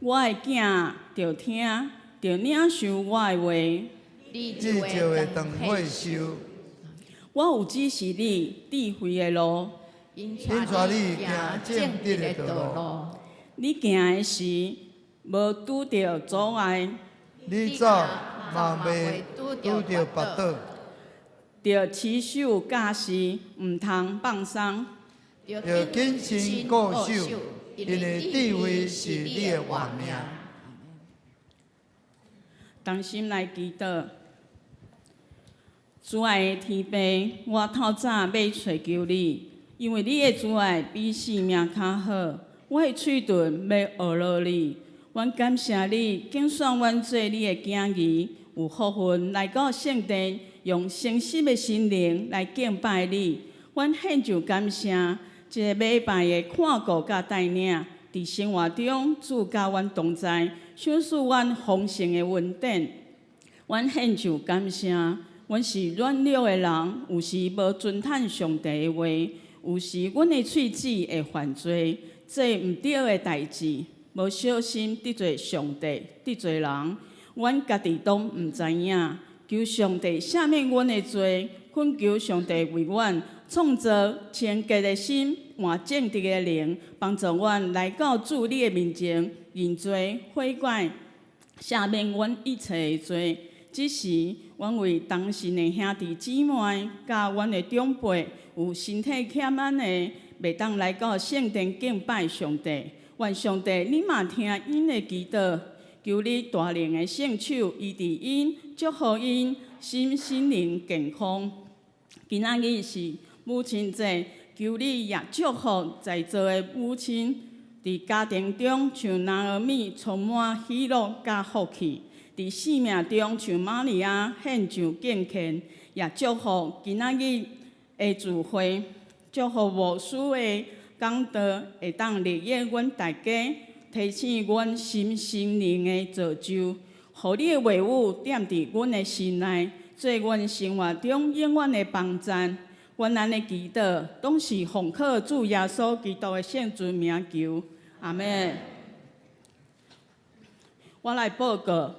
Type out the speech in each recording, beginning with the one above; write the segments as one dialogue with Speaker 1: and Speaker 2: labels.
Speaker 1: 我的囝著聽，著領受我的話。
Speaker 2: 你
Speaker 3: 你就會當歲壽，
Speaker 1: 我有指示你智慧的路，𪜶𪜶
Speaker 3: 帶你行正直的道路。
Speaker 1: 你行的時，無拄著阻礙，
Speaker 3: 你走嘛袂拄著跋倒，
Speaker 1: 著持守教示，毋通放鬆。
Speaker 3: 著謹慎固守，因為智慧是你的活命。
Speaker 1: 同心來祈禱。慈愛的天父，我透早欲揣求你，因為你的慈愛比性命較好。我的喙唇欲學落你，阮感謝你，揀選阮做你的囝兒，有福分來到聖殿，用誠實的心靈來敬拜你。阮獻上感謝，這個禮拜的看顧佮帶領，佇生活中主佮阮同在，賞賜阮豐盛的恩典。阮獻上感謝，阮是軟弱的人，有時無遵趁上帝的話，有時阮的喙舌會犯罪，做毋對的代誌，無小心得罪上帝，得罪人，阮家己攏毋知影。求上帝赦免阮的罪，懇求上帝為阮創造清潔的心，換正直的靈，幫助阮來到主你的面前認罪悔改，赦免阮一切的罪。這時，阮為同信的兄弟姊妹，佮阮的長輩有身體欠安的，袂當來到聖殿敬拜上帝。願上帝你嘛聽𪜶的祈禱，求你大能的聖手醫治𪜶，祝福𪜶身心靈健康。今仔日是母親節，求你也祝福在座的母親，佇家庭中像拿俄米充滿喜樂佮福氣，佇生命中像瑪利亞獻上敬虔，也祝福今仔日的聚會，祝福牧師的講道會當利益阮大家，提醒阮心心靈的造就，予你的話語踮佇阮的心內，做阮生活中永遠的幫贊。阮按呢祈禱，攏是奉靠主耶穌基督的聖尊名求，阿們。我來報告。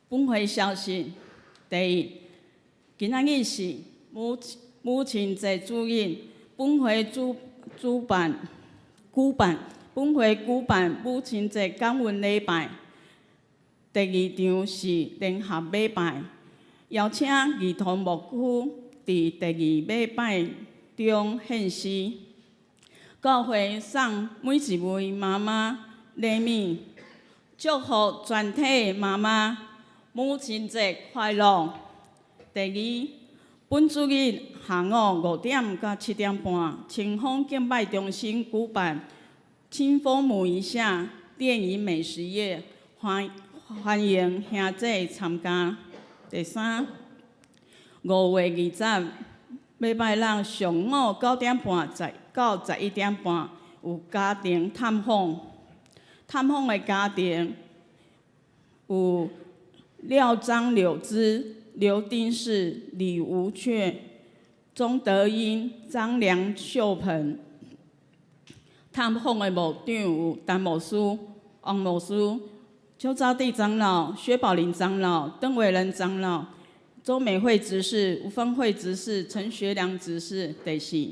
Speaker 1: 本會消息，第一，今仔日是母親節主日，本會主主辦舉辦本會舉辦母親節感恩禮拜。第二場是聯合禮拜，邀請兒童牧區佇第二禮拜中獻詩。教會送每一位媽媽禮物，祝福全體媽媽母親節快樂。第二，本主日下午5點到7點半，清風敬拜中心舉辦清風母一下電影美食夜，歡迎兄弟參加。第三，5月20，禮拜六上午9點半到11點半有家庭探訪，探訪的家庭有廖張柳枝、劉丁氏、李吳雀、鍾德英、張梁秀鵬。探訪的牧長有陳牧師、王牧師、邱招娣長老、薛寶林長老、鄧偉仁長老、周美惠執事、吳芳惠執事、陳學良執事。第四，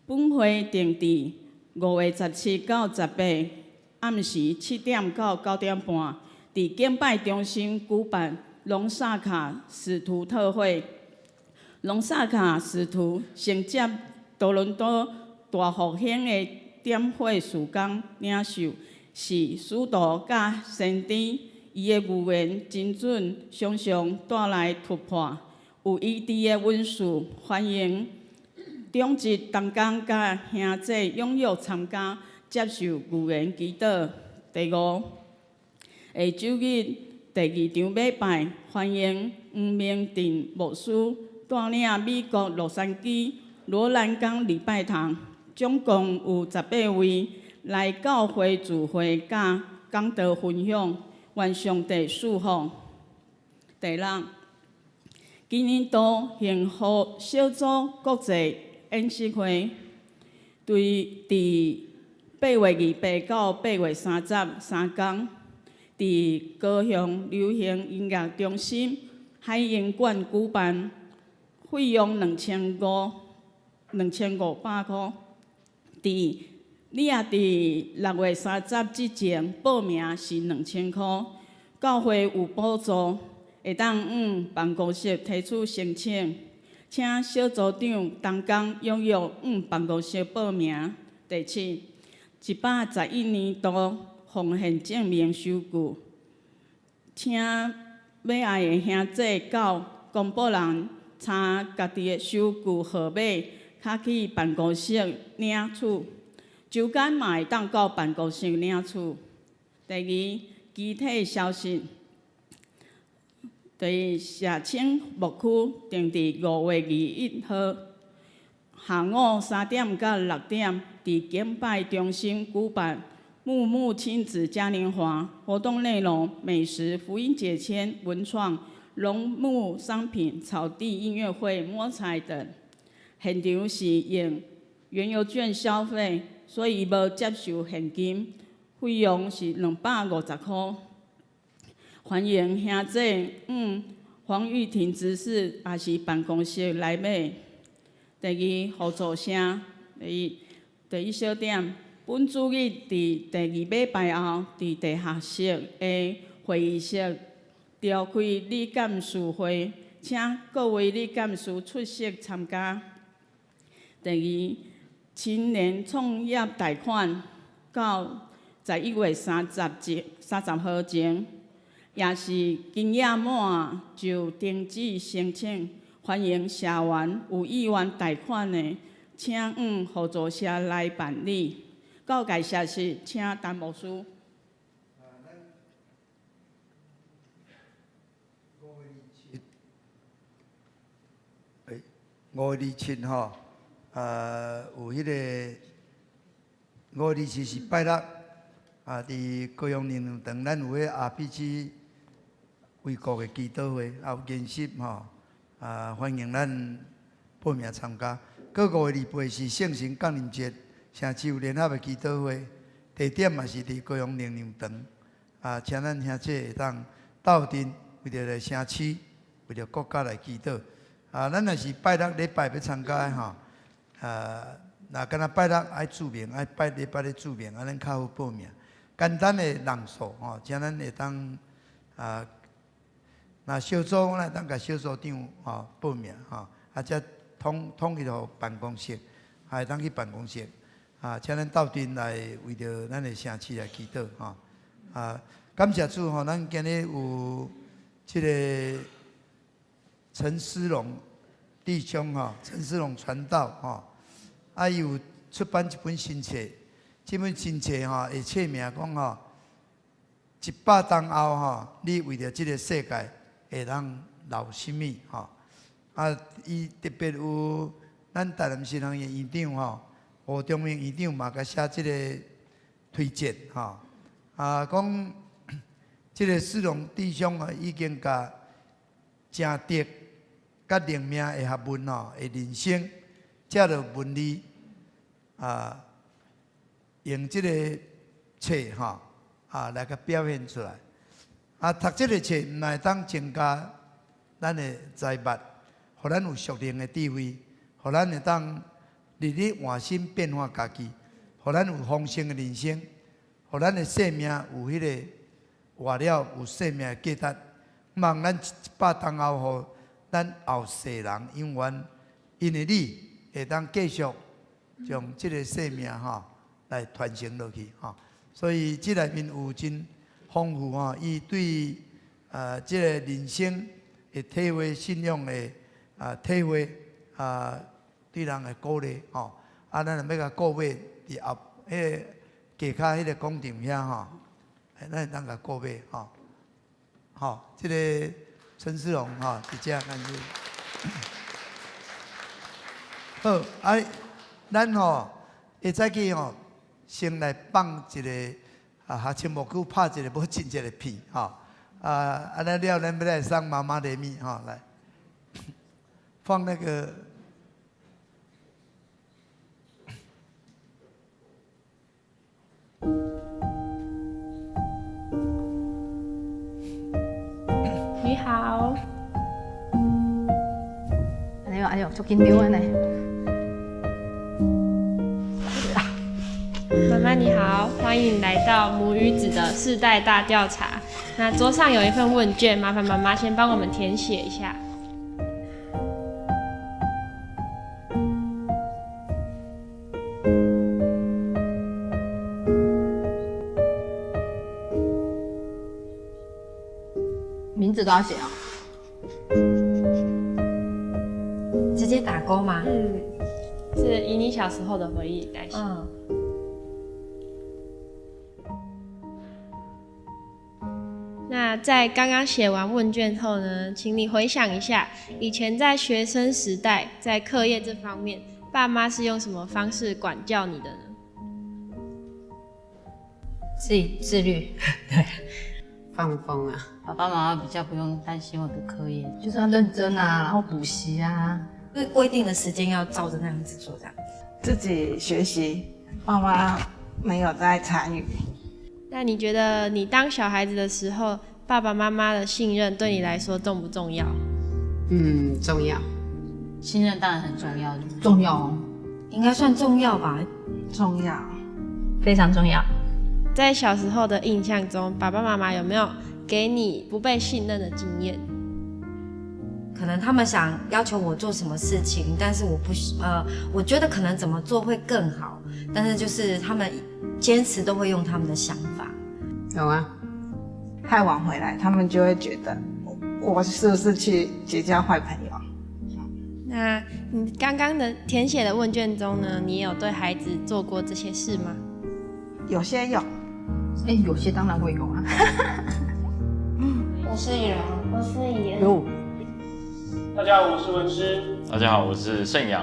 Speaker 1: 本會定佇5月17到18，暗時7點到9點半，佇敬拜中心舉辦龍薩卡使徒特會。龍薩卡使徒承接多倫多大復興的點火事工領袖，是使徒佮先知，伊的預言真準，常常帶來突破。有醫治的恩賜，歡迎長執同工佮兄弟踴躍參加，接受預言祈禱。第五，下周日第二場禮拜，歡迎黃明鎮牧師帶領美國洛杉磯羅蘭岡禮拜堂，總共有18位來教會聚會佮講道分享，願上帝賜福。第六，今年度幸福小組國際演習會，對佇8月28到8月303工，佇高雄流行音樂中心海英館舉辦，費用2500箍。佇你若佇6月30之前報名是2000箍，教會有補助，會當向辦公室提出申請，請小組長同工踴躍向辦公室報名。第七，111年度奉獻證明收據，請欲愛的兄姐到公布欄查家己的收據號碼，較去辦公室領取。週間嘛會當到辦公室領取。第二，其他消息。第一，社青牧區定佇5月21號下午3點到6點，佇敬拜中心舉辦木木親子嘉年華活動，內容美食、福音解籤、文創、農牧商品、草地音樂會、摸彩等。現場是用園遊券消費，所以無接受現金，費用是250箍。歡迎兄姐向黃玉婷執事抑是辦公室來買。第二，互助聲。第一，第一小點，本主日佇第二禮拜後，佇地下室的會議室召開理監事會，請各位理監事出席參加。第二，青年創業貸款到11月30號前，也是金額滿就停止申請。歡迎社員有意願貸款的，請向互助社來辦理。告解消息，請陳牧師。
Speaker 3: 5月27吼，有彼個5月27是拜六，啊，佇高雄靈糧堂，咱有彼 RPG 為國的祈禱會，也有研習吼，啊，歡迎咱報名參加。閣5月28是聖神降臨節，城市有聯合的祈禱會，地點嘛是佇高雄靈糧堂，啊，請咱兄弟會當鬥陣，為著來城市，為著國家來祈禱。啊，咱若是拜六禮拜欲參加的吼，啊，若敢若拜六愛注明，愛拜禮拜咧注明，按呢較好報名。簡單的人數吼，請咱會當啊，若小組，咱會當共小組長吼報名吼，啊，才統統一予辦公室，還會當去辦公室，啊，請咱鬥陣來為著咱的城市來祈禱吼。啊，感謝主吼，咱今日有這个陳思龍弟兄吼，陳思龍傳道吼，啊，伊有出版一本新冊，這本新冊吼，的冊名講吼，100冬後吼，你為著這个世界會當留啥物吼？啊，伊特別有咱台南神學院院長吼，吳中明院長嘛，共寫這个推薦吼，啊，講這个思龍弟兄啊，已經共正直佮靈命的學問吼，的人生，藉著文字啊，用這个冊吼啊來共表現出來。啊，讀這个冊毋但會當增加咱的財物，予咱有屬靈的智慧，予咱會當日日換新變化家己，予咱有豐盛的人生，予咱的生命有彼个活了有生命的價值。望咱100冬後，予咱後世人永遠因為你會當繼續將這个生命吼來傳承落去吼。所以這內面有真豐富吼，伊對這个人生的體會、信仰的啊體會啊，對人的鼓勵吼。啊，咱若欲共購買佇後彼个街跤彼个廣場遐吼，咱會當共購買吼。好，這个陳思龍吼，佇遮感謝。好，啊，咱吼會早起吼，先來放一个啊，學青牧區拍一个無真濟的片吼。啊，按呢了，咱欲來送媽媽禮物吼，來。放那個。
Speaker 2: 你好。
Speaker 4: 哎呦哎呦，足緊張的呢。
Speaker 2: 媽媽你好，歡迎來到母與子的世代大調查。那桌上有一份問卷，麻煩媽媽先幫我們填寫一下。
Speaker 4: 名字都要寫啊？
Speaker 5: 直接打勾嗎？
Speaker 2: 嗯，是以你小時候的回憶來寫。那在剛剛寫完問卷後呢，請你回想一下，以前在學生時代，在課業這方面，爸媽是用什麼方式管教你的呢？
Speaker 5: 自己自律，對，
Speaker 6: 放風啊，
Speaker 7: 爸爸媽媽比較不用擔心我的課業，
Speaker 4: 就是要認真啊，然後補習啊，
Speaker 5: 因為規定的時間要照着那樣子做，這樣。
Speaker 6: 自己學習，爸媽沒有在參與。
Speaker 2: 那你覺得你當小孩子的時候，爸爸媽媽的信任對你來說重不重要？
Speaker 6: 嗯，重要。
Speaker 7: 信任當然很重要。
Speaker 4: 重要哦，
Speaker 5: 應該算重要吧？
Speaker 6: 重要，
Speaker 4: 非常重要。
Speaker 2: 在小時候的印象中，爸爸媽媽有沒有給你不被信任的經驗？
Speaker 5: 可能他們想要求我做什麼事情，但是我不我覺得可能怎麼做會更好，但是就是他們堅持都會用他們的想法。
Speaker 6: 有啊，太晚回來，他們就會覺得我是不是去結交壞朋友？
Speaker 2: 那你剛剛的填寫的問卷中呢，你有對孩子做過這些事嗎？
Speaker 6: 有些有，
Speaker 4: 哎，有些當然會有啊。
Speaker 8: 我是雨柔，我是妍。
Speaker 4: 有。
Speaker 9: 大家好，我是文師。
Speaker 10: 大家好，我是盛陽。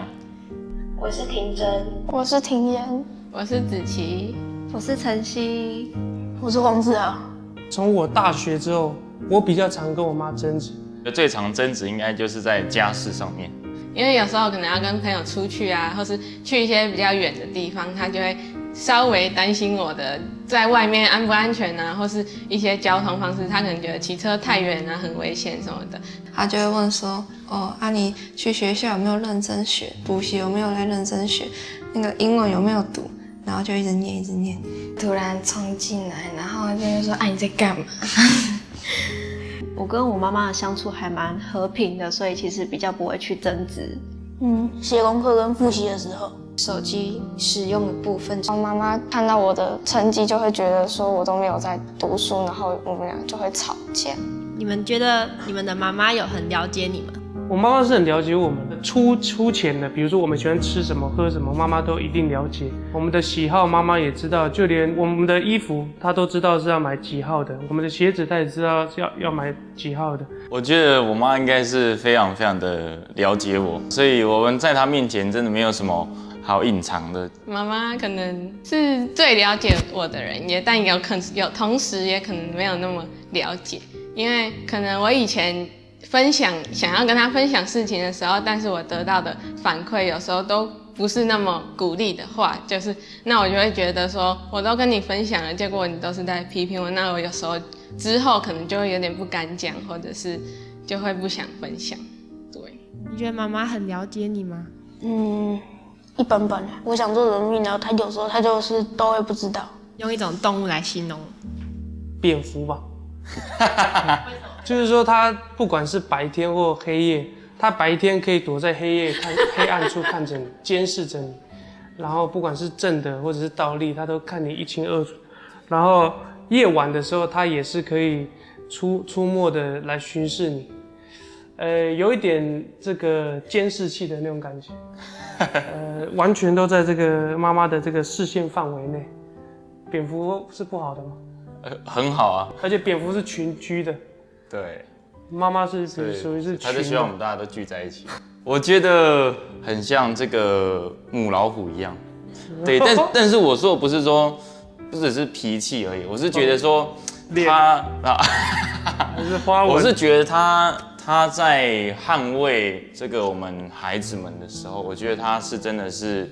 Speaker 8: 我是婷珍，我是婷妍，
Speaker 11: 我是子琪，
Speaker 8: 我是晨曦，我是黃子豪。
Speaker 9: 從我大學之後，我比較常跟我媽爭執。
Speaker 10: 最常爭執應該就是在家事上面。
Speaker 11: 因為有時候可能要跟朋友出去啊，或是去一些比較遠的地方，他就會稍微擔心我的在外面安不安全啊，或是一些交通方式，他可能覺得騎車太遠啊，很危險什麼的。
Speaker 8: 他就會問說：哦，啊，你去學校有沒有認真學？補習有沒有來認真學？那個英文有沒有讀？然後就一直念，一直念。
Speaker 12: 突然衝進來，然後就說：啊，你在幹嘛？
Speaker 8: 我跟我媽媽的相處還蠻和平的，所以其實比較不會去爭執。
Speaker 13: 寫功課跟複習的時候，
Speaker 12: 手機使用的部分，我媽媽看到我的成績就會覺得說我都沒有在讀書，然後我們倆就會吵架。
Speaker 2: 你們覺得你們的媽媽有很了解你們？
Speaker 9: 我媽媽是很了解我們的，粗淺的，比如說我們喜歡吃什麼、喝什麼，媽媽都一定了解。我們的喜好，媽媽也知道，就連我們的衣服，她都知道是要買幾號的；我們的鞋子，她也知道要買幾號的。
Speaker 10: 我覺得我媽應該是非常非常的了解我，所以我們在她面前真的沒有什麼好隱藏的。
Speaker 11: 媽媽可能是最了解我的人，也但有可能有同時也可能沒有那麼了解，因為可能我以前分享想要跟他分享事情的時候，但是我得到的反饋有時候都不是那麼鼓勵的話，就是那我就會覺得說，我都跟你分享了，結果你都是在批評我，那我有時候之後可能就會有點不敢講，或者是就會不想分享。對，
Speaker 2: 你覺得媽媽很了解你嗎？
Speaker 13: 嗯，一般般。我想做什麼，然後他有時候他就是都會不知道。
Speaker 2: 用一種動物來形容，
Speaker 9: 蝙蝠吧。就是說，他不管是白天或黑夜，他白天可以躲在黑夜看黑暗處看着你，監視着你，然後不管是正的或者是倒立，他都看你一清二楚。然後夜晚的時候，他也是可以出沒的來巡視你，有一點這個監視器的那種感覺，完全都在這個媽媽的這個視線範圍內。蝙蝠是不好的嗎？
Speaker 10: 很好啊，
Speaker 9: 而且蝙蝠是群居的。
Speaker 10: 對，
Speaker 9: 媽媽是屬於是，
Speaker 10: 他就希望我們大家都聚在一起。我覺得很像這個母老虎一樣，對，但是我說的不是說不只是脾氣而已，我是覺得說他啊，
Speaker 9: 我
Speaker 10: 是覺得他他在捍卫这个我们孩子们的时候，我觉得他是真的是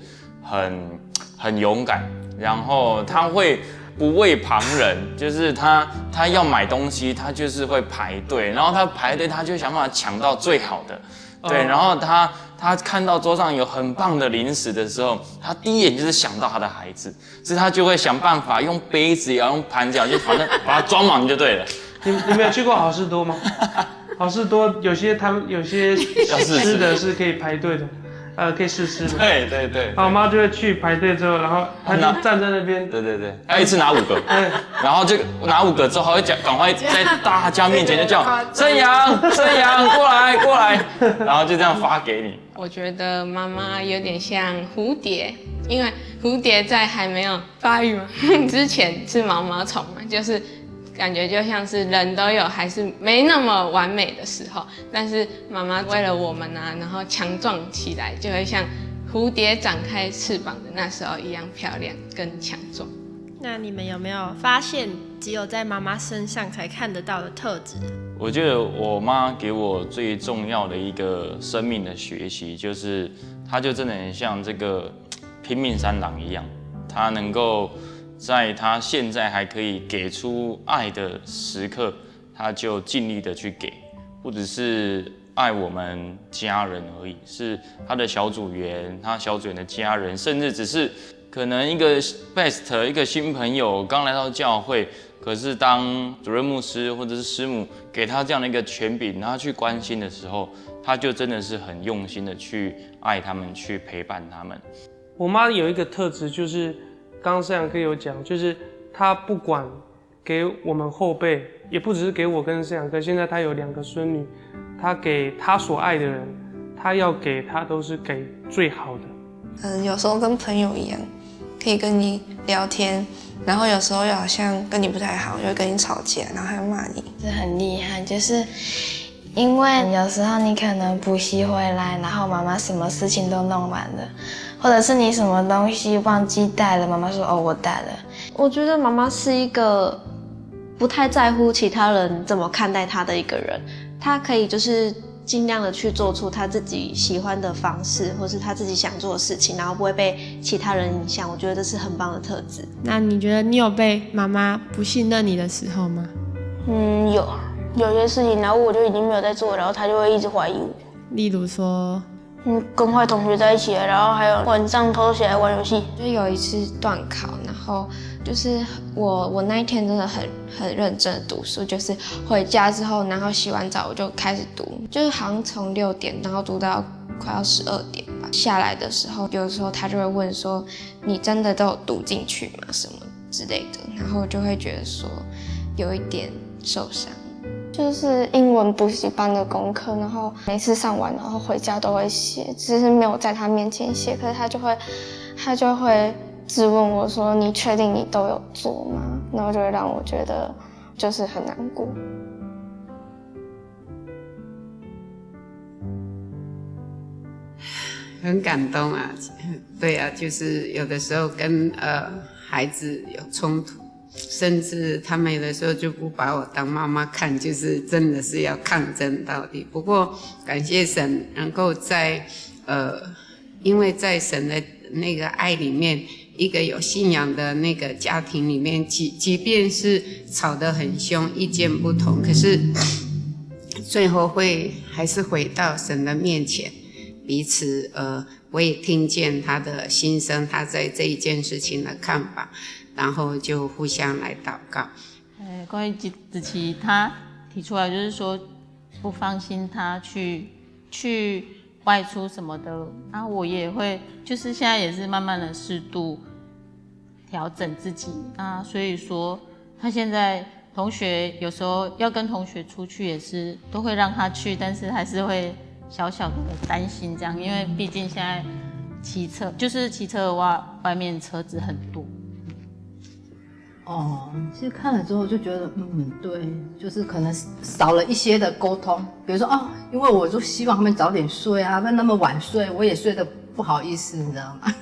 Speaker 10: 很勇敢，然后他会不畏旁人，就是他要买东西，他就是会排队，然后他排队，他就想办法抢到最好的，对，然后他看到桌上有很棒的零食的时候，他第一眼就是想到他的孩子，所以他就会想办法用杯子也要用盘子也好，就反正把它装满就对了。
Speaker 9: 你没有去过好市多吗？好市多有些他们有些
Speaker 10: 要试吃
Speaker 9: 吃的是可以排队的，可以试吃的。然后我妈就会去排队之后，然后她就站在那边。
Speaker 10: 他一次拿五个，然后就拿五个之后，会讲赶快在大家面前就叫正阳，正阳过来过来，然后就这样发给你。
Speaker 11: 我觉得妈妈有点像蝴蝶，因为蝴蝶在还没有发育嘛之前是毛毛虫嘛，就是感觉就像是人都有还是没那么完美的时候，但是妈妈为了我们啊，然后强壮起来，就会像蝴蝶展开翅膀的那时候一样漂亮跟强壮。
Speaker 2: 那你们有没有发现，只有在妈妈身上才看得到的特质？
Speaker 10: 我觉得我妈给我最重要的一个生命的学习，就是她就真的很像这个拼命三郎一样，她能够在她现在还可以给出爱的时刻，她就尽力的去给，不只是爱我们家人而已，是她的小组员，她小组员的家人，甚至只是可能一个 best 一个新朋友刚来到教会，可是当主任牧师或者是师母给他这样的一个权柄，他去关心的时候，他就真的是很用心的去爱他们，去陪伴他们。
Speaker 9: 我妈有一个特质，就是刚刚盛阳哥有讲，就是她不管给我们后辈，也不只是给我跟盛阳哥，现在她有2个孙女，她给她所爱的人，她要给她都是给最好的。
Speaker 8: 有时候跟朋友一样，可以跟你聊天，然后有时候又好像跟你不太好，又会跟你吵架，然后还骂你。
Speaker 12: 这很厉害，就是因为有时候你可能补习回来，然后妈妈什么事情都弄完了，或者是你什么东西忘记带了，妈妈说哦我带了。
Speaker 2: 我觉得妈妈是一个不太在乎其他人怎么看待她的一个人，她可以尽量的去做出她自己喜欢的方式，或是她自己想做的事情，然后不会被其他人影响。我觉得这是很棒的特质。
Speaker 14: 那你觉得你有被妈妈不信任你的时候吗？
Speaker 13: 有，有些事情，然后我就已经没有在做，然后她就会一直怀疑我。
Speaker 14: 例如说，
Speaker 13: 跟坏同学在一起了，然后还有晚上偷偷起来玩游戏。
Speaker 12: 就有一次段考，然后我那一天真的很认真的读书，回家之后，然后洗完澡我就开始读，好像从6点，然后读到快要12点吧。下来的时候，有时候他就会问说：你真的都有读进去吗？什么之类的，然后就会觉得说有一点受伤。英文补习班的功课，然后每次上完，然后回家都会写，只是没有在他面前写，可是他就会质问我说：你确定你都有做吗？然后就会让我觉得很难过。
Speaker 15: 很感动啊，对啊，有的时候跟，孩子有冲突。甚至他们有的时候就不把我当妈妈看，真的是要抗争到底。不过感谢神，能够在，因为在神的那个爱里面，一个有信仰的那个家庭里面，即便是吵得很凶，意见不同，可是最后会还是回到神的面前，彼此，我也听见他的心声，他在这一件事情的看法。然后就互相来祷告。
Speaker 7: 关于子琪，他提出来就是说不放心他去外出什么的，然后我也会，现在也是慢慢的适度调整自己啊，所以说他现在同学有时候要跟同学出去也是都会让他去，但是还是会小小的担心这样，因为毕竟现在骑车的话，外面车子很多。
Speaker 4: 其实看了之后就觉得，对，可能少了一些的沟通，比如说因为我就希望他们早点睡啊，不然那么晚睡，我也睡得不好意思，你知道吗？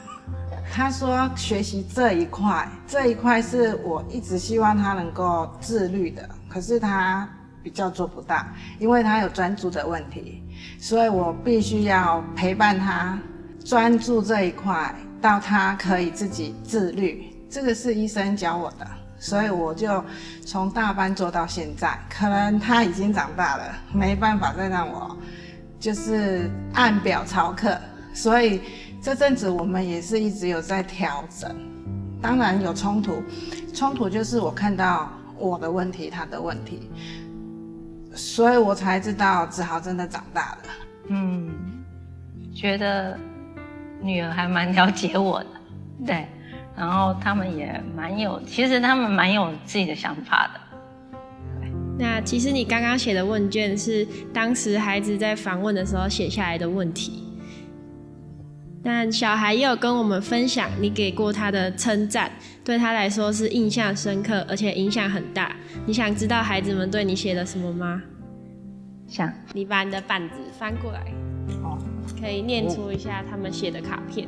Speaker 6: 他说学习这一块，这一块是我一直希望他能够自律的，可是他比较做不到，因为他有专注的问题，所以我必须要陪伴他专注这一块，到他可以自己自律。这个是医生教我的，所以我就从大班做到现在。可能他已经长大了，没办法再让我就是按表操课，所以这阵子我们也是一直有在调整。当然有冲突，冲突就是我看到我的问题，他的问题。所以我才知道子豪真的长大了。
Speaker 16: 觉得女儿还蛮了解我的，对，然后他们也蛮有，其实他们蛮有自己的想法的。
Speaker 2: 那其实你刚刚写的问卷是当时孩子在访问的时候写下来的问题。但小孩也有跟我们分享你给过他的称赞，对他来说是印象深刻，而且影响很大。你想知道孩子们对你写了什么吗？
Speaker 16: 想。
Speaker 2: 你把你的板子翻过来，可以念出一下他们写的卡片。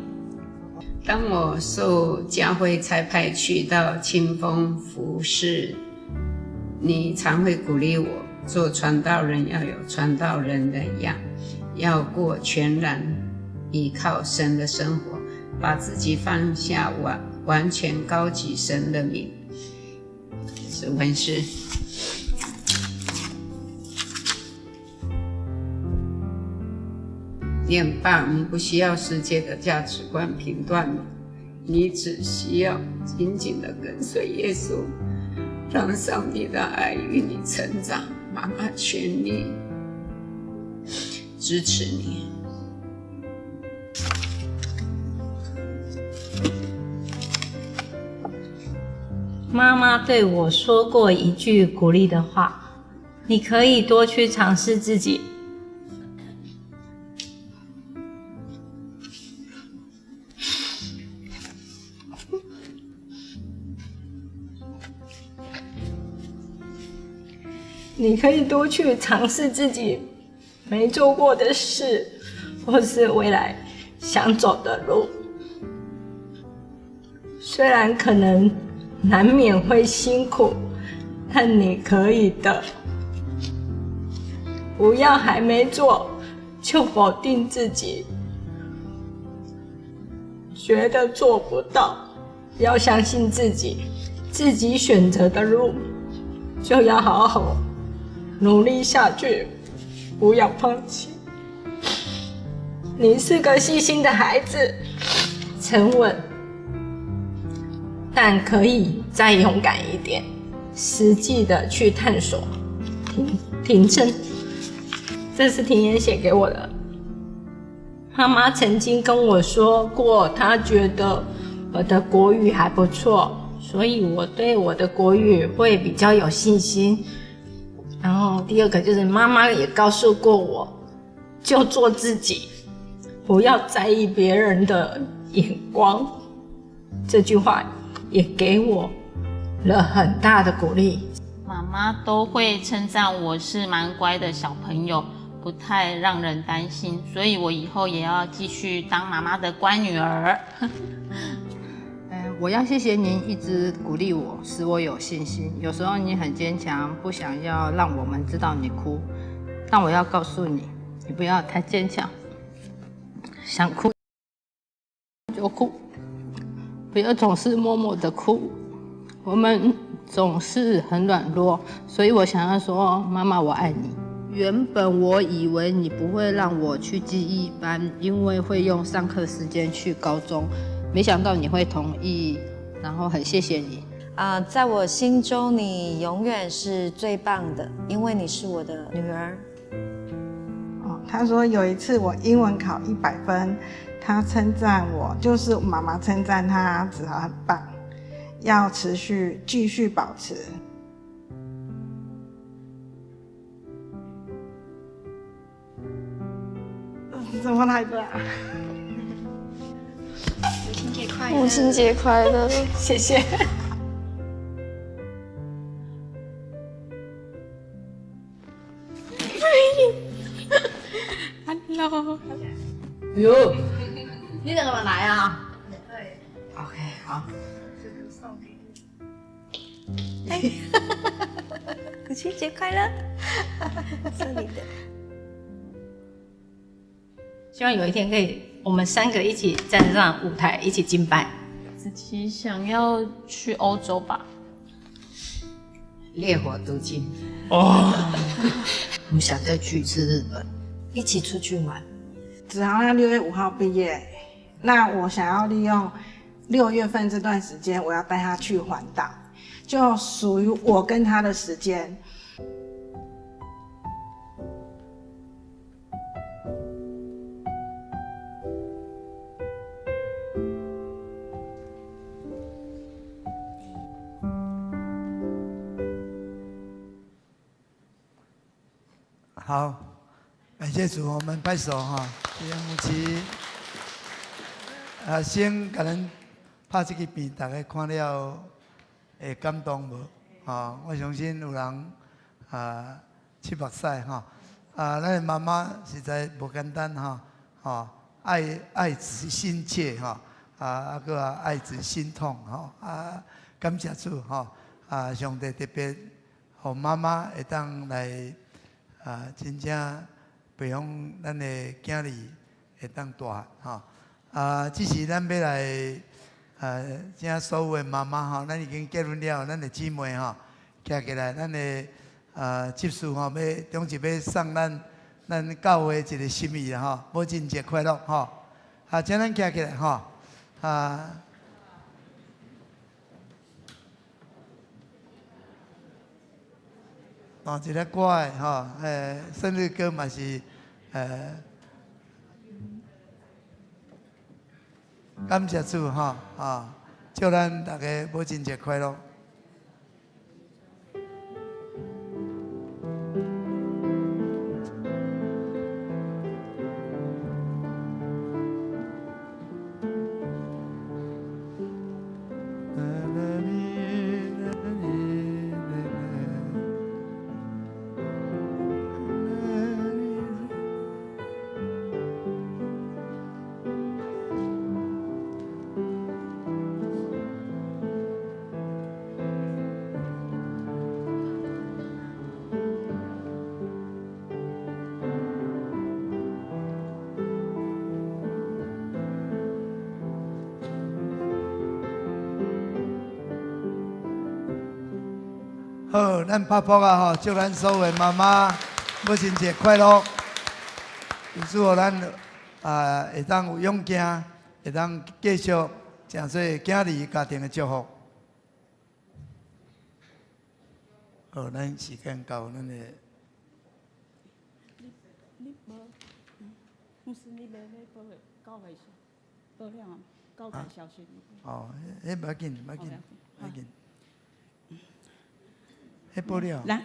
Speaker 15: 当我受教会差派去到清风服侍，你常会鼓励我做传道人要有传道人的样，要过全然依靠神的生活，把自己放下，完全高举神的名。是文士。你很棒，你不需要世界的价值观评断你，你只需要紧紧的跟随耶稣，让上帝的爱与你成长。妈妈全力支持你。
Speaker 16: 妈妈对我说过一句鼓励的话：你可以多去尝试自己。你可以多去尝试自己没做过的事，或是未来想走的路。虽然可能难免会辛苦，但你可以的。不要还没做就否定自己，觉得做不到。要相信自己，自己选择的路就要好好努力下去，不要放弃。你是个细心的孩子，沉稳，但可以再勇敢一点，实际的去探索。停正，这是婷妍写给我的。妈妈曾经跟我说过，她觉得我的国语还不错，所以我对我的国语会比较有信心。然后第二个就是妈妈也告诉过我，就做自己，不要在意别人的眼光。这句话也给我了很大的鼓励。
Speaker 7: 妈妈都会称赞我是蛮乖的小朋友，不太让人担心，所以我以后也要继续当妈妈的乖女儿。
Speaker 4: 我要谢谢您一直鼓励我，使我有信心。有时候你很坚强，不想要让我们知道你哭，但我要告诉你，你不要太坚强，想哭就哭，不要总是默默的哭。我们总是很软弱，所以我想要说，妈妈，我爱你。原本我以为你不会让我去记忆班，因为会用上课时间去高中。没想到你会同意，然后很谢谢你。
Speaker 5: 在我心中你永远是最棒的，因为你是我的女儿。
Speaker 6: 他说有一次我英文考100分，他称赞我，就是妈妈称赞他，子豪很棒，要持续继续保持。怎么来的啊？
Speaker 12: 母亲节快乐！
Speaker 8: 母亲节快乐！
Speaker 6: 谢谢。
Speaker 14: Hello。
Speaker 4: 哟，你两个嘛来啊？
Speaker 6: 对。
Speaker 4: OK，好。
Speaker 6: 这个送给你。
Speaker 5: 哎，母亲节快乐！
Speaker 8: 這裡的。
Speaker 16: 希望有一天可以，我們三個一起站上舞台，一起敬拜。
Speaker 7: 自己想要去歐洲吧。
Speaker 15: 烈火讀經。
Speaker 9: 哦。
Speaker 4: 我想再去一次日本，
Speaker 5: 一起出去玩。
Speaker 6: 子豪他6月5號畢業，那我想要利用6月份這段時間，我要帶他去環島，就屬於我跟他的時間。
Speaker 3: 好，感謝主，我們拍手哈。謝謝牧師。啊，先共咱拍這支片，大家看了會感動無？啊，我相信有人啊，拭目屎哈。啊，咱的媽媽實在無簡單哈，吼，愛愛子心切哈，啊，閣啊愛子心痛吼，啊，感謝主吼，啊，上帝特別予媽媽會當來啊，真正培養咱的囝兒會當大漢吼。啊，這時咱欲來啊，請所有的媽媽吼，咱已經結婚了，咱的姊妹吼，徛起來，咱的啊執事吼，欲中一欲送咱咱教會一個心意啦吼，母親節快樂吼！啊，請咱徛起來吼，啊。哦，一个歌的吼，生日歌嘛是，感謝主吼，啊，祝咱大家母親節快樂。好，咱拍噗仔吼，祝咱所有的媽媽母親節快樂。祝予咱啊會當有勇氣，會當繼續成做囝兒家庭的祝福。好，咱時間到，咱的。
Speaker 1: 你無，牧師，你欲欲報個教會報了，教會消息。
Speaker 3: 哦，彼無要緊，無要緊，無要緊。彼報了。
Speaker 1: 咱，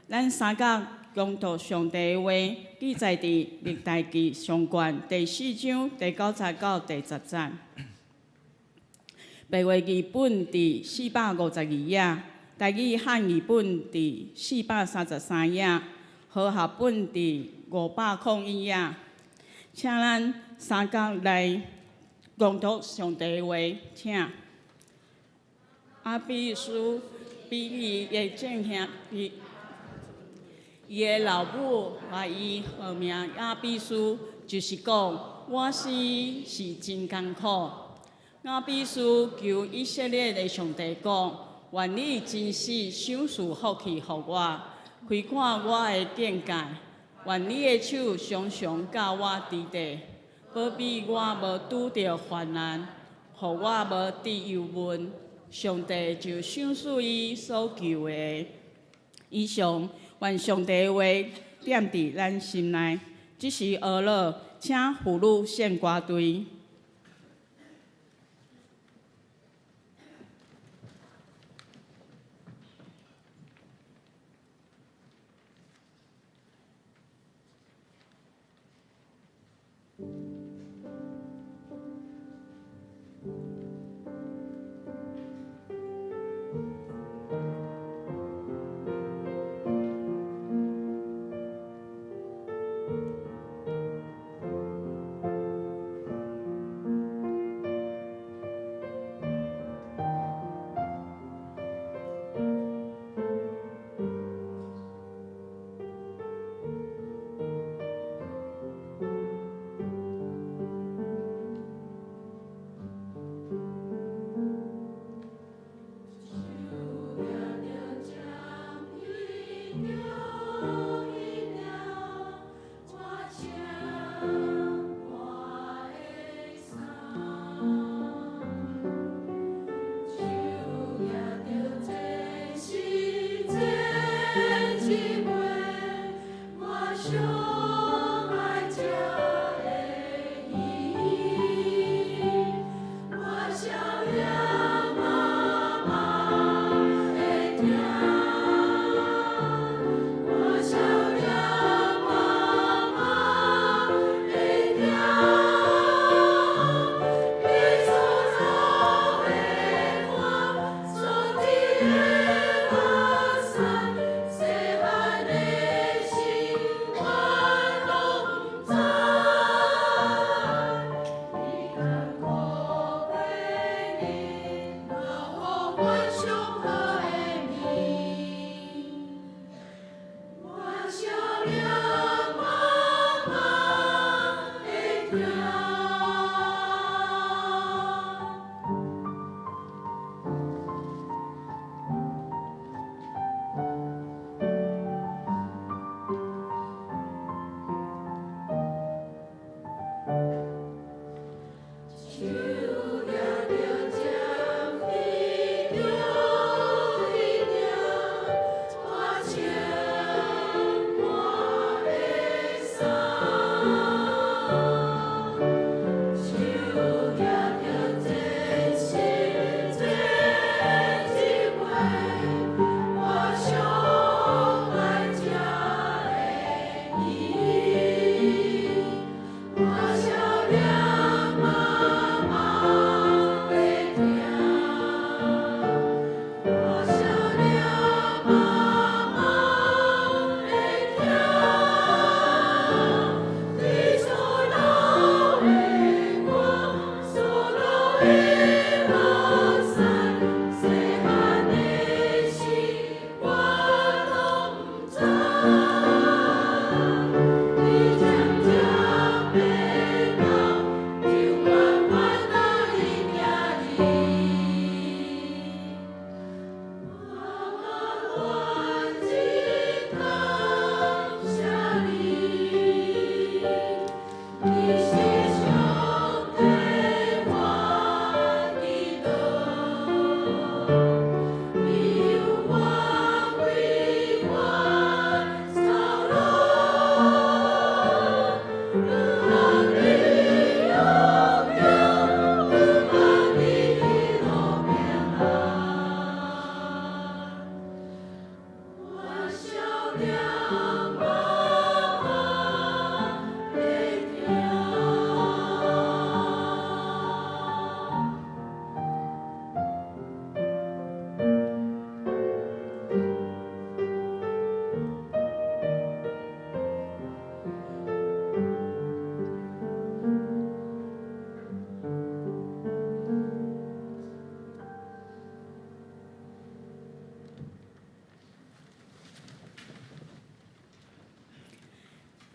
Speaker 1: 咱三甲恭讀上帝的話，記載佇歷代志上卷第四章第九節到第十節。白話字本佇452頁，台語漢語本佇433頁，和合本佇501頁。請咱三甲來恭讀上帝的話，請。雅比斯比伊的正兄弟，伊的老母予伊號名雅比斯，就是講我死是真艱苦。雅比斯求以色列的上帝講：願你真實賞賜福氣予我，開闊我的境界。願你的手常常佮我佇底，保庇我無拄著患難，予我無致憂悶。上帝就賞賜伊所求的。以上，願上帝的話踮佇咱心內。這時俄勒，請婦女獻歌隊。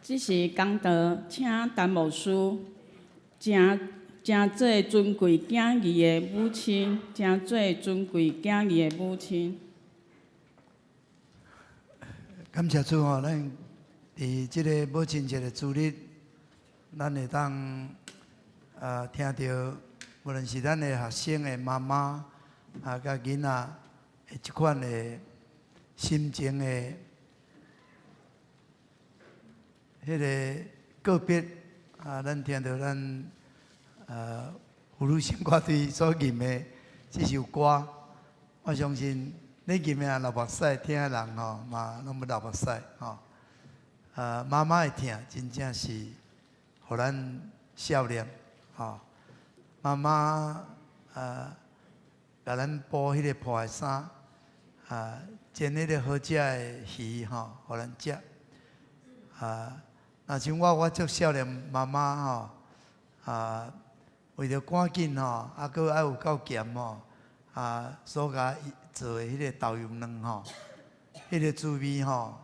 Speaker 1: 這時講道，請陳牧師誠誠做尊貴囝兒的母親，誠做尊貴囝兒的母親。
Speaker 3: 感謝主吼，咱佇這个母親節的主日，咱會當聽著，無論是咱的學生的媽媽啊，佮囡仔的這款的心情的彼个告別啊，咱聽著咱婦女聖歌隊所吟的這首歌，我相信咧吟的流目屎，聽的人吼嘛攏欲流目屎吼。媽媽的疼真正是予咱少年吼。媽媽共咱補彼個破的衫，啊，煎彼個好食的魚吼，予咱食。啊，若像我，我足少年媽媽吼，啊，為著趕緊吼，啊，閣愛有夠鹹吼，啊，所共做的彼個豆油卵吼，彼個滋味吼，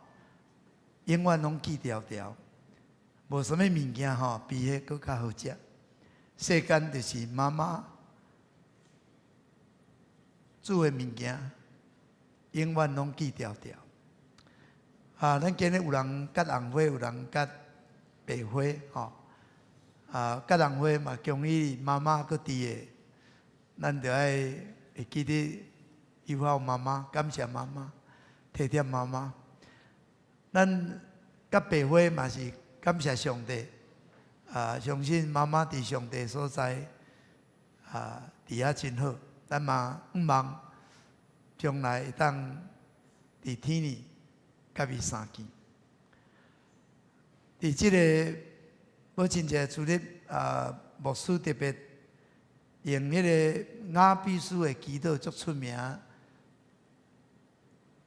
Speaker 3: 永遠攏記牢牢。無啥物物件吼，比彼閣較好食。世間就是媽媽煮的物件，永遠攏記牢牢。啊，咱今日有人結紅花，有人結白花，吼。啊，結紅花嘛，恭喜媽媽閣佇的，咱著愛會記得友好媽媽，感謝媽媽，體貼媽媽。咱結白花嘛是感謝上帝，啊，相信媽媽佇上帝所在，啊，佇遐真好。咱嘛向望將來會當佇天裡佮伊相見。佇這个母親節主日，啊，牧師特別用彼个雅比斯的祈禱足出名，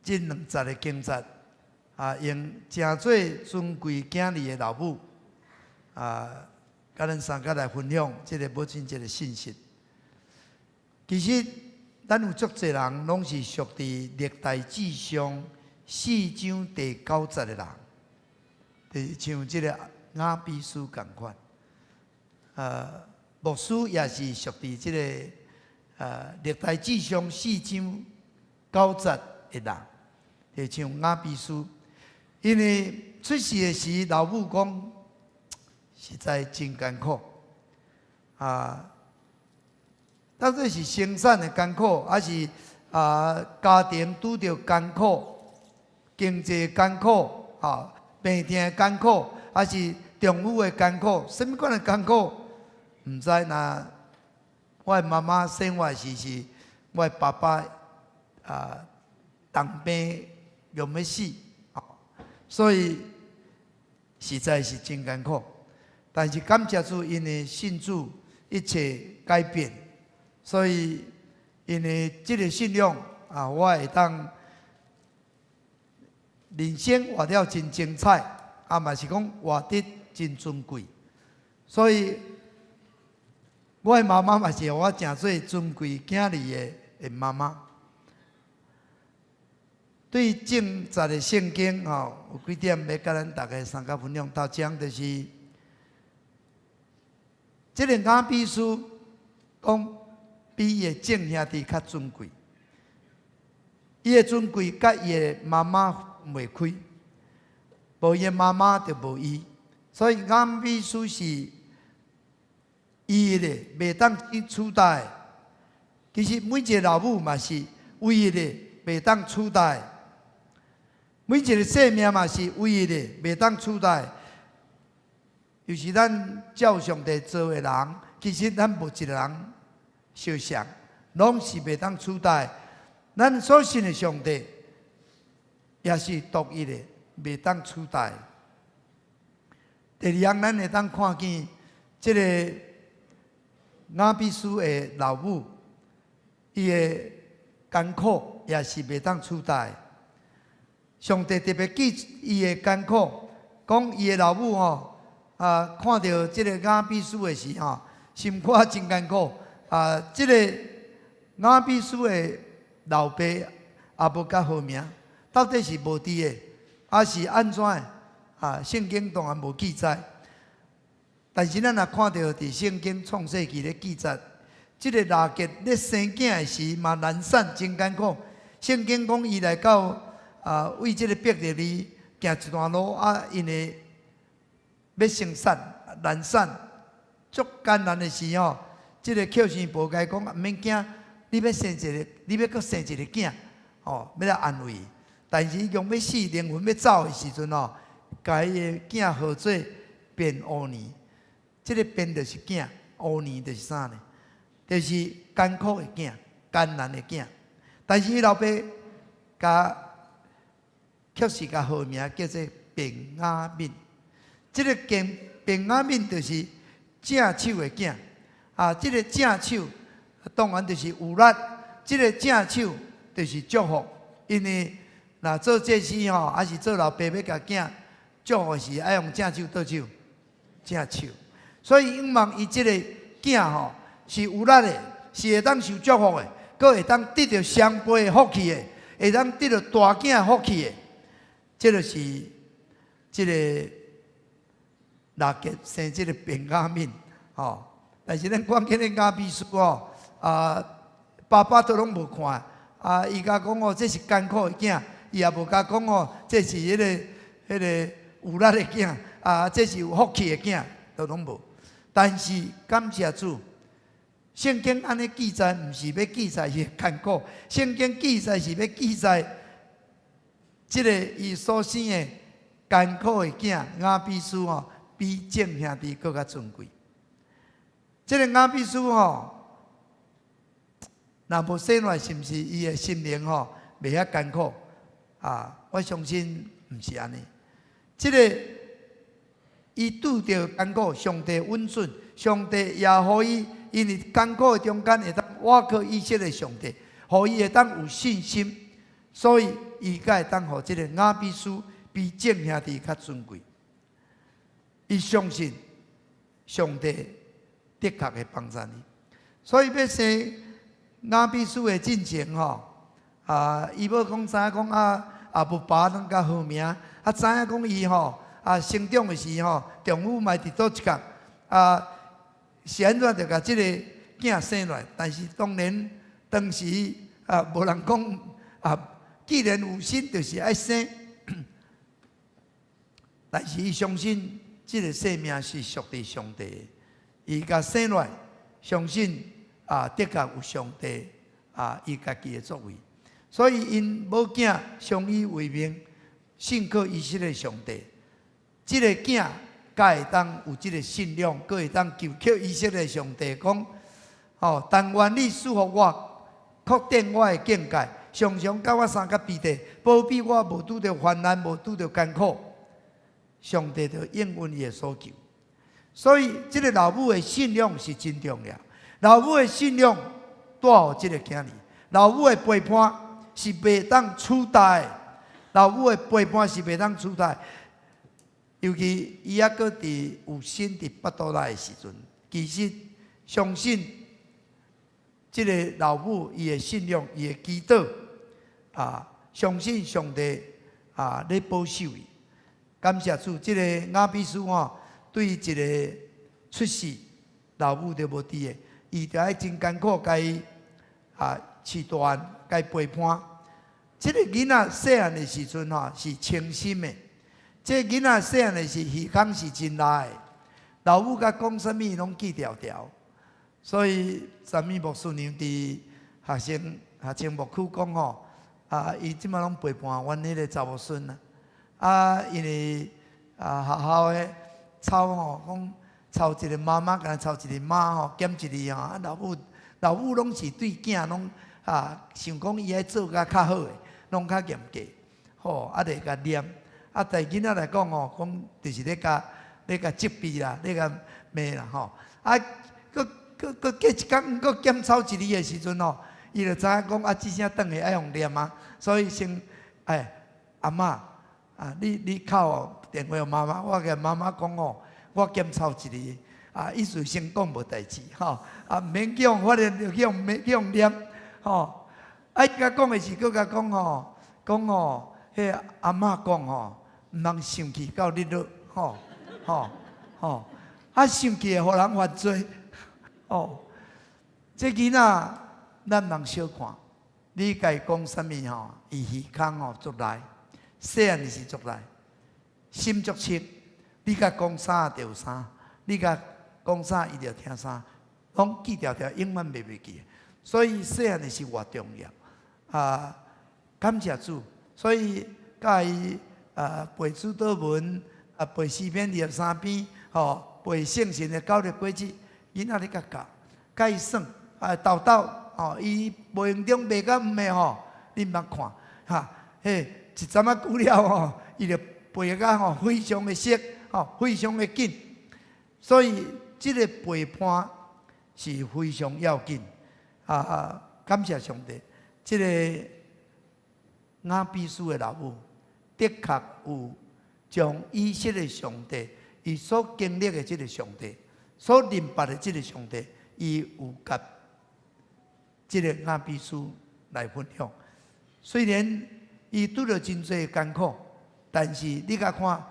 Speaker 3: 這兩節的經節，啊，用誠做尊貴囝兒的老母，啊，佮咱三個來分享這个母親節的信息。其實，咱有足濟人攏是屬佇歷代志上四章第九節的人，就是像這个雅比斯仝款。牧師也是屬佇這个歷代志上四章九節的人，就像雅比斯，因為出世的時，老母講實在真艱苦啊！到底是生產的艱苦，還是家庭拄著艱苦、經濟艱苦、病痛的艱苦，還是丈夫的艱苦？啥物款的艱苦？毋知若我的媽媽生我時是我的爸爸重病欲欲死，所以實在是真艱苦。但是感謝主，因為信主一切改變，所以因為這个信仰啊，我會當人生活了真精彩，啊嘛是講活得真尊貴。所以我的媽媽嘛是予我誠做尊貴囝兒的媽媽。對正節的聖經吼，有幾點欲共咱大家相共分享。頭一項就是，這个雅比斯講比伊的眾兄弟較尊貴，伊的尊貴佮伊的媽媽分袂開，無伊的媽媽就無伊，所以雅比斯是唯一的，袂當去取代的。其實每一个老母嘛是唯一的，袂當取代的。每一个生命嘛是唯一的，袂當取代。尤其咱照上帝造的人，其實咱無一个人相像，攏是袂當取代。咱所信的上帝也是獨一的，袂當取代。第二項，咱會當看見這个雅比斯的老母，伊的艱苦也是袂當取代。上帝特別記伊的艱苦，講伊的老母吼，看著這个雅比斯的時吼，心肝真艱苦。啊，這个雅比斯的老爸也無較好名，到底是無佇的，還是按怎的？啊，聖經當然無記載。但是咱若看著佇聖經創世記咧記載，這个拉結咧生囝的時嘛難產，真艱苦。聖經講伊來到，為這个伯利恆行一段路啊，因為欲生產難產，足艱難的時吼，這个抾生婆共伊講，毋免驚，你欲生一个，你欲閣生一个囝，吼，欲來安慰。但是伊講欲死，靈魂欲走的時陣吼，共伊的囝號做便烏尼，這个便就是囝，烏尼就是啥呢？就是艱苦的囝，艱難的囝。但是伊老爸共卻是共號名叫做便雅憫。這个便雅憫就是正手的囝啊，這个正手當然就是有力，這个正手就是祝福，因為若做祭司吼，還是做老爸欲共囝祝福時，愛用正手佗手？正手。所以仰望伊這个囝吼是有力的，是會當受祝福的，閣會當得著雙倍的福氣的，會當得著大囝福氣的。這就是這个拉結生這个便雅憫吼。但是咱講緊的雅比斯吼，啊，爸爸都攏無看，啊，伊共講哦，這是艱苦的囝，伊也無共講哦，這是彼个有力的囝，啊，這是有福氣的囝，都攏無。但是感謝主，聖經按呢記載，毋是欲記載伊的艱苦，聖經記載是欲記載這个伊所生的艱苦的囝雅比斯吼，比眾兄弟閣較尊貴。這个雅比斯吼，若無生落來，是毋是伊的心靈吼袂遐艱苦？啊，我相信毋是按呢。這个伊拄著艱苦，上帝允准，上帝也予伊，因為艱苦的中間會當倚靠以色列上帝，予伊會當有信心，所以伊才會當予這个雅比斯比眾兄弟較尊貴。伊相信上帝的確會幫助伊，所以欲生雅比斯的進前吼，啊，伊母講知影講啊，也無爸攏較好名，啊，知影講伊吼，啊，成長的時吼，丈夫嘛佇佗一角，啊，是按怎就共這个囝生落來？但是當然當時啊，無人講啊，既然有心，就是愛生。但是伊相信這个生命是屬佇上帝的，伊共生落來，相信啊，的確有上帝啊，伊家己的作為。所以𪜶母囝相依為命，信靠以色列上帝。這个囝才會當有這个信仰，閣會當求告以色列上帝講：吼，但願你賜予我，擴展我的境界，常常佮我相佮彼地，保庇我無拄著患難，無拄著艱苦。上帝就應允伊的所求。所以，這个老母的信仰是真重要。老母的信仰帶予這个囝兒，老母的陪伴是袂當取代的。老母的陪伴是袂當取代。尤其伊猶閣佇有身佇腹肚內的時陣，其實相信這个老母伊的信仰，伊的祈禱啊，相信上帝啊咧保守伊。感謝主，這个雅比斯吼，對一个出世老母就無佇的，伊就愛真艱苦，共伊啊飼大漢，共伊陪伴。這个囡仔細漢的時陣吼是清心的，這个囡仔細漢的時耳孔是真利的，老母共講啥物攏記牢牢。所以，啥物牧師娘佇學生學生牧區講吼，啊，伊這擺攏陪伴阮彼个查某孫啊。啊，因為啊學校的抄吼，講抄一个媽媽，敢若抄一个媽吼，減一个吼，啊老母老母攏是對囝攏啊想講伊愛做甲較好的，攏較嚴格，吼啊會共念，啊對囡仔來講吼，講就是咧共責備啦，咧共罵啦吼，啊，閣閣閣過一工，閣檢抄一字的時陣吼，伊就知影講啊，這聲轉去愛予念啊，所以先哎阿嬤。啊！你敲電話予媽媽，我共媽媽講哦，我檢抄一字，啊，意思先講無代誌，吼，啊，毋免去予發現，就去予免去予念，吼。啊，伊共講的是，閣共講吼，講吼，彼阿嬤講吼，毋通生氣到日落，吼，吼，吼，啊，生氣會予人犯罪，哦。這囡仔咱毋通小看，你共伊講啥物吼，伊耳孔吼足利。細漢時足利，心足切，你共講啥就啥，你共講啥伊就聽啥，攏記牢牢，永遠袂袂記。所以細漢時偌重要啊！感謝主，所以教伊啊背主禱文啊背詩篇23篇，吼背聖神的九日果子，囡仔咧共教，共伊耍啊豆豆吼，伊無形中袂甲毋的吼，你毋捌看哈嘿。一陣仔久了吼，伊就背甲吼非常的熟，吼非常的緊。所以這个陪伴是非常要緊。啊，感謝上帝，這个雅比斯的老母的確有將以色列上帝，伊所經歷的這个上帝，所認捌的這个上帝，伊有共這个雅比斯來分享。雖然伊拄著真濟艱苦，但是你共看，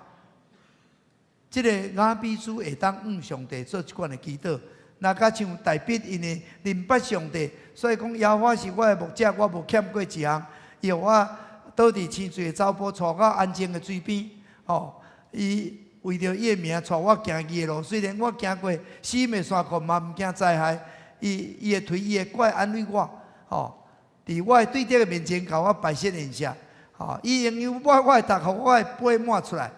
Speaker 3: 這个雅比斯會當向上帝做這款的祈禱，若較像大衛因為認捌上帝，所以講耶和華是我的牧者，我無欠過一項。伊予我倒佇青翠的草坡，帶我安靜的水邊。吼，伊為著伊的名帶我行義的路，雖然我行過死蔭的山谷，嘛毋驚災害。伊伊的槌伊的拐安慰我，吼，佇我的對敵的面前，共我擺設筵席。吼，伊用油抹我的頭，予我的杯滿出來，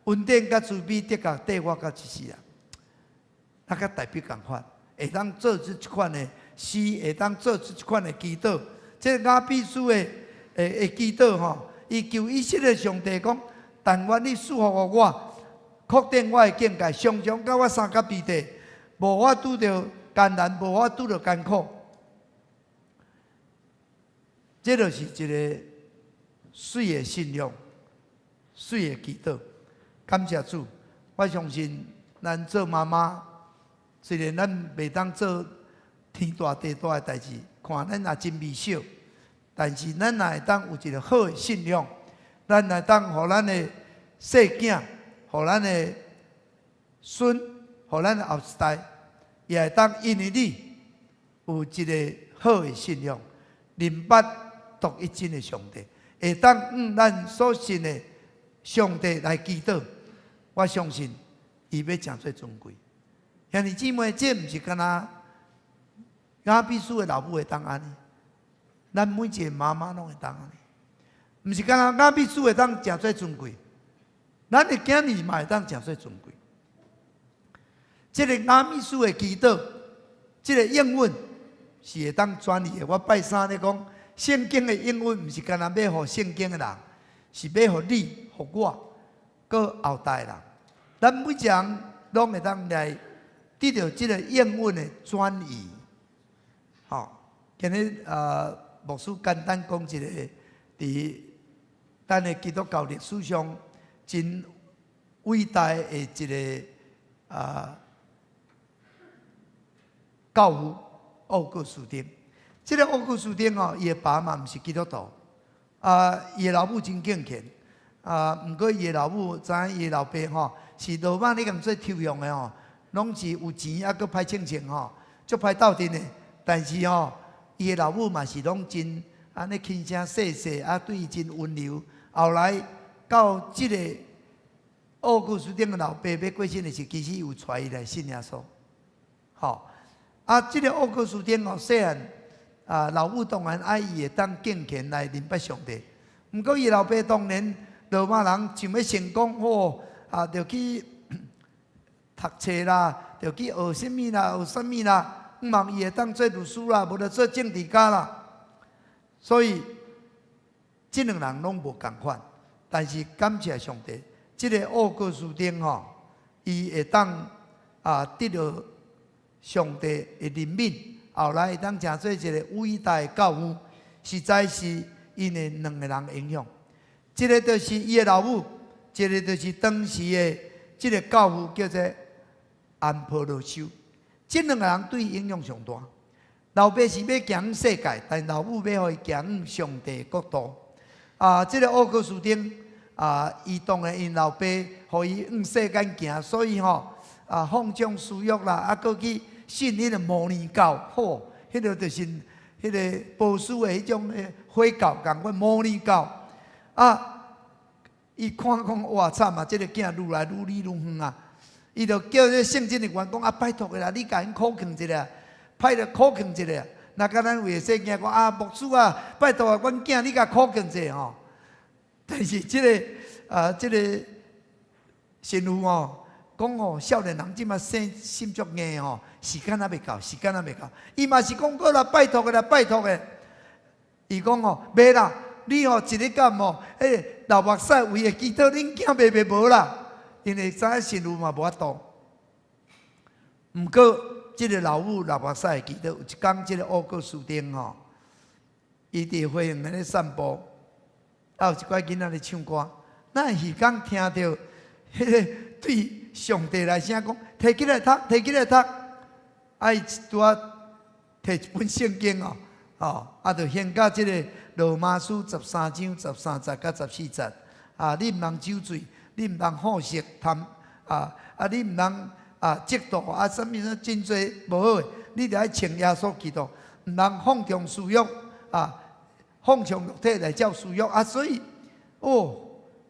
Speaker 3: 恩典佮慈悲的確綴我到這世人。啊，佮大衛仝款，會當做出這款的詩，會當做出這款的祈禱。這個雅比斯的祈禱吼，伊求以色列上帝講：但願你賜福予我，擴展我的境界，常常佮我相佮彼地，無我拄著艱難，無我拄著艱苦。這就是一个媠的信仰，媠的祈禱。感謝主，我相信咱做媽媽，雖然咱袂當做天大地大的代誌，看咱也真微小，但是咱若會當有一个好的信仰，咱會當予咱的細囝，予咱的孫，予咱的後一代，也會當因為你有一个好的信仰，認捌獨一真的上帝，會當向咱所信的上帝來祈禱。我相信伊欲誠做尊貴。兄弟姊妹，這毋是干焦雅比斯的老母會當按呢，咱每一个媽媽攏會當按呢。毋是干焦雅比斯會當誠做尊貴，咱的囝兒嘛會當誠做尊貴。這个雅比斯的祈禱，這个應允是會當轉移的。我拜三咧講，聖經的應允毋是干焦欲予聖經的人，是欲予你、予我、閣後代人。咱每一个人攏會當來得著這个應允的轉移。吼，今日牧師簡單講一个，佇咱的基督教歷史上真偉大的一个教父奧古斯丁。這个奧古斯丁哦，伊的爸嘛毋是基督徒，伊的老母真敬虔，毋過伊的老母知影伊的老爸吼是羅馬咧共做抽象的吼，攏是有錢啊，閣歹稱稱吼，足歹鬥陣的。但是吼，伊的老母嘛是攏真按呢輕聲細細，對伊真溫柔。後來到這个奧古斯丁的老爸欲過身的時，其實有帶伊來信耶穌。吼，這个奧古斯丁哦，細漢老母當然愛伊會當敬虔來認捌上帝。毋過伊老爸當年羅馬人想欲成功，吼，就去讀冊啦，就去學啥物啦，學啥物啦，向望伊會當做律師啦，無就做政治家啦。所以，這兩人攏無仝款，但是感謝上帝，這个奧古斯丁吼，伊會當得著上帝的憐憫，後來會當成做一个偉大的教父，實在是𪜶的兩个人影響。一个就是伊的老母，一个就是當時的這个教父叫做安波羅修。這兩个人對伊影響上大。老爸是欲行世界，但老母欲予伊行上帝的國度。這个奧古斯丁伊當然𪜶老爸予伊往世間行，所以吼放縱私欲啦，閣去信彼个摩尼教，吼，彼个就是彼个波斯的彼種的火教，仝款摩尼教。伊看講哇慘啊！這个囝愈來愈離愈遠啊！伊就叫這个聖職人員講啊，拜託的啦，你共𪜶苦勸一下，拜託苦勸一下。若佮咱為細囝講啊，牧師啊，拜託啊，阮囝你共苦勸一下吼。但是這个這个神父吼講吼，少年人這馬生心足硬吼，時間猶未到，時間猶未到。伊嘛是講過啦，拜託的啦，拜託的。伊講吼，袂啦，你吼一日到晚吼，彼个流目屎為伊祈禱，恁囝袂袂無啦。因為知影神父嘛無法度。毋過，這个老母流目屎的祈禱，有一工這个奧古斯丁吼，伊佇花園咧散步，有一寡囡仔咧唱歌，哪會彼工聽著彼个對上帝來聲講，提起來讀，提起來讀，伊拄仔提一本聖經哦，吼，就掀到這个羅馬書13章13節佮14節，你毋通酒醉，你毋通好色貪，你毋通嫉妒啊，啥物啥真濟無好的，你著愛穿耶穌基督，毋通放縱私欲，放縱肉體來照私欲啊，所以哦，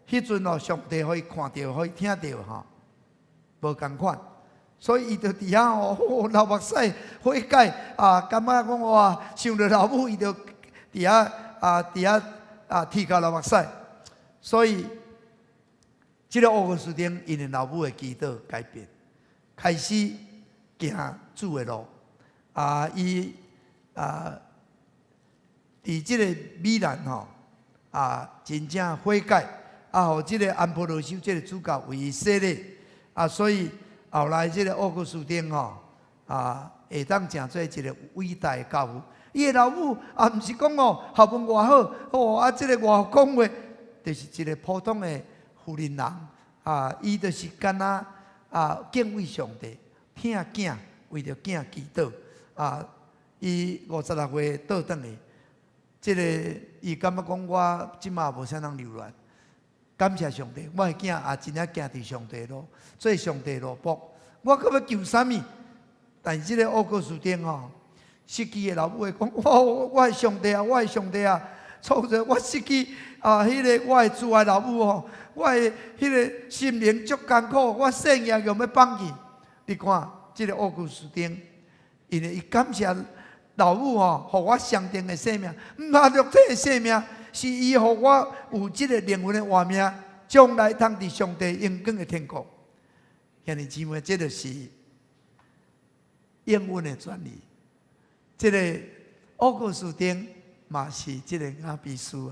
Speaker 3: 彼陣哦，上帝予伊看著，予伊聽著吼，無仝款，所以伊就佇遐哦，流目屎悔改啊，感覺講哇，想著老母，伊就佇遐啼哭流目屎，所以這个奧古斯丁𪜶的老母的祈禱改變，開始行主的路啊，伊佇這个米蘭吼真正悔改，予這个安波羅修這个主教為伊洗禮，所以後來這个奧古斯丁吼會當成做一个偉大的教父。伊的老母也毋是講哦學問偌好，哦這个偌講話，就是一个普通的婦人人啊，伊就是干焦敬畏上帝，疼囝，為著囝祈禱啊。伊56歲倒轉去，這个伊感覺講我這馬無啥通留戀，感謝上帝，我的囝也真正行佇上帝路，做上帝奴僕。我閣欲求啥物？但是這个奧古斯丁吼，失去的老母會講：我的上帝啊，我的上帝啊！創造我失去啊，彼个我的慈愛老母吼，我的彼个心靈足艱苦，我性命用欲放棄。你看，這个奧古斯丁，因為伊感謝老母吼，予我上定的生命，毋但肉體的生命，是伊予我有這个靈魂的活命，將來通佇上帝榮光的天國。兄弟姊妹，這就是應允的權利。這个奧古斯丁嘛是這个雅比斯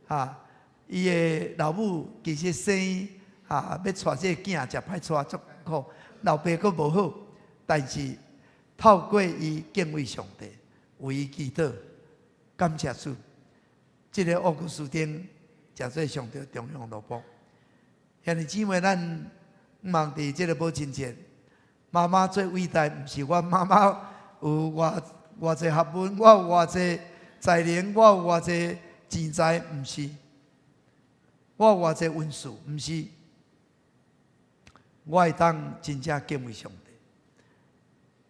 Speaker 3: 啊，哈，伊的老母其實生哈欲帶這个囝誠歹帶，足艱苦，老爸閣無好，但是透過伊敬畏上帝，為伊祈禱，感謝主，這个奧古斯丁誠做上帝重用奴僕。兄弟姊妹，咱毋通佇這个母親節，媽媽最偉大，毋是我媽媽有偌偌濟學問，我有偌濟才能，我有偌濟錢財，毋是。我有偌濟恩賜，毋是。我會當真正敬畏上帝，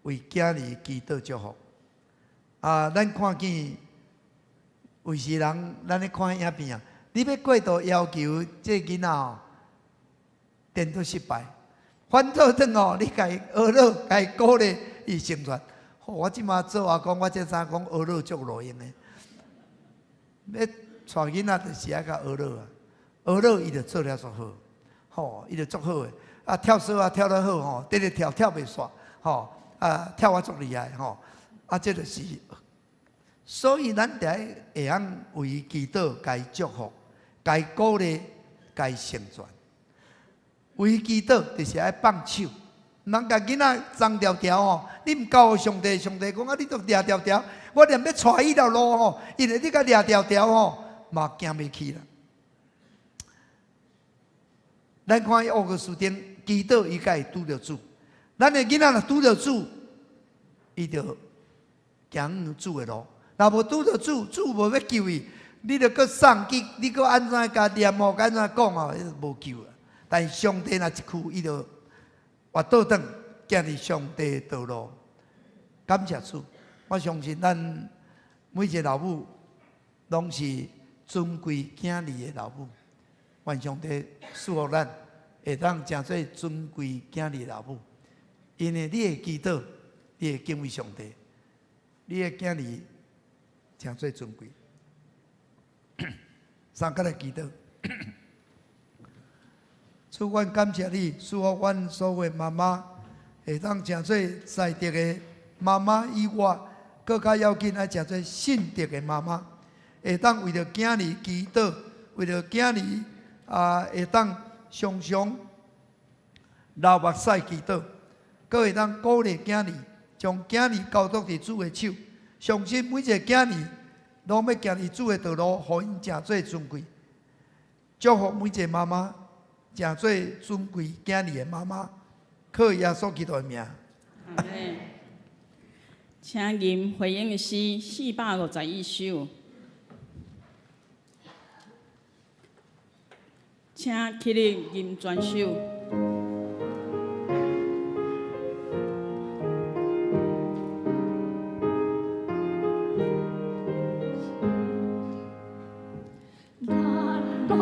Speaker 3: 為囝兒祈禱祝福。啊，咱看見有時人，咱咧看影片啊，你欲過度要求這个囡仔吼，顛倒失敗。反倒轉吼，你共伊呵咾，共伊鼓勵，伊成全。我這馬做阿公，我才知影講呵咾足路用的。欲帶囡仔就是愛共呵咾啊，呵咾伊就做了足好，吼，伊就足好的。啊，跳绳啊跳得好吼，直直跳跳袂煞，吼，啊跳啊足厲害吼，啊這就是，所以咱得愛會曉為伊祈禱，共伊祝福，共伊鼓勵，共伊成全。為伊祈禱就是愛放手，毋通共囡仔髒條條吼，你毋交予上帝，上帝講啊，你都掠條條，我連欲帶伊條路吼，因為你共掠條條吼，嘛行袂去啦。咱看奧古斯丁祈禱，伊才會拄著主。咱的囡仔若拄著主，伊就行主的路；若無拄著主，主無欲救伊，你著閣送去，你閣按怎共念哦，按怎講哦，無救啊。但是上帝若一去，伊就活倒轉，行佇上帝的道路。感謝主，我相信咱每一個老母攏是尊貴囝兒的老母。願上帝賜福咱，會當成做尊貴囝兒老母。因為你會祈禱，你會敬畏上帝，你的囝兒成做尊貴。三個來祈禱。主，阮感謝你，賜福阮所有的媽媽，會當成做才德的媽媽以外，閣較要緊愛成做信德的媽媽，會當為著囝兒祈禱，為著囝兒啊，會當常常流目屎祈禱，閣會當鼓勵囝兒，將囝兒交託佇主的手，相信每一个囝兒攏欲行佇主的道路，予𪜶成做尊貴。祝福每一个媽媽，成做尊貴囝兒的媽媽，靠耶穌基督的名。
Speaker 1: 阿們。請吟回應詩451首，請起立吟全首。
Speaker 17: 大